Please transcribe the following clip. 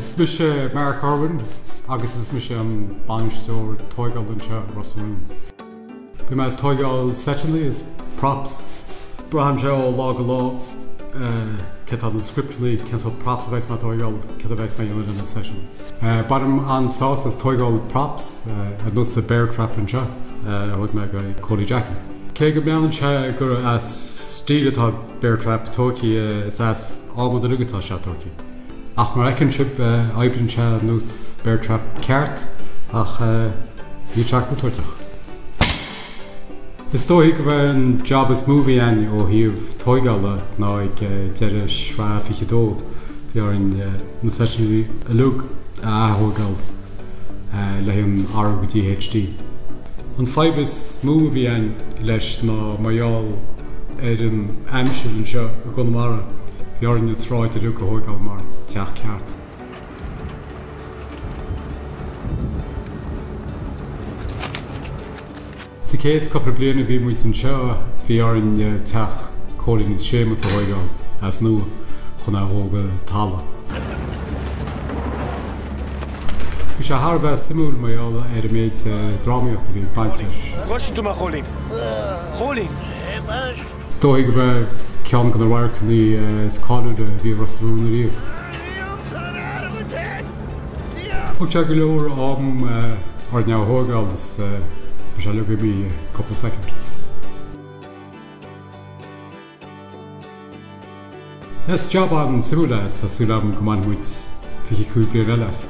Is mise Mark Irwin agus is mise an bainisteoir tóigeála anseo i Ros na Rún. Bíonn mé ag tóigeáil seiteanna is props. Braitheann sé ó lá go lá céard atá na scripteanna, cén sórt props a bheas mé ag tóigeáil, céard a bheas mé a dhéanamh lena seisean. Bainim an-sásamh as tóigeáil props ar nós an bear trap anseo a thóig mé do Cóilí Jackie. Cé go mbreathnaíonn sé gur as steel atá bear trap tóigthe is as adhmad uilig atá sé tóigthe. Ach mar a fheiceann sibh, oibríonn sé ar nós bear trap ceart ach níl sé contúirteach. Is dóichí gurb é an job is mó a bhí againn ó thaobh tóigeála ná ag deireadh sraith 22, bhí orainn na seiteanna uilig a ath-thóigeáil le haghaidh an athrú go dtí HD. An fadhb is mó a bhí againn leis ná mar gheall ar an aimsir anseo i gConamara, bhí orainn an tsráid uilig a thóigeáil mar teach ceart. Sa chéad cúpla bliain a bhí muid anseo, bhí orainn teach Cóilín is Séamus a thóigeáil as nua chun é a dhó go talamh. Bhí sé thar a bheith suimiúil mar gheall ar an méid drámaíochta a bhí ag baint leis. Cloiseann tú mé, a Chóilín? Chóilín! Is dóigh gurb é ceann de na radharcanna is cáiliúla a bhí i Ros na Rún ariamh. Thóg sé go leor am orainn é a thógáil is bhí sé uilig imithe i gcúpla soicind. Is jab an-suimiúil é is tá súil agam go mbainfidh muid 25 bliain eile as.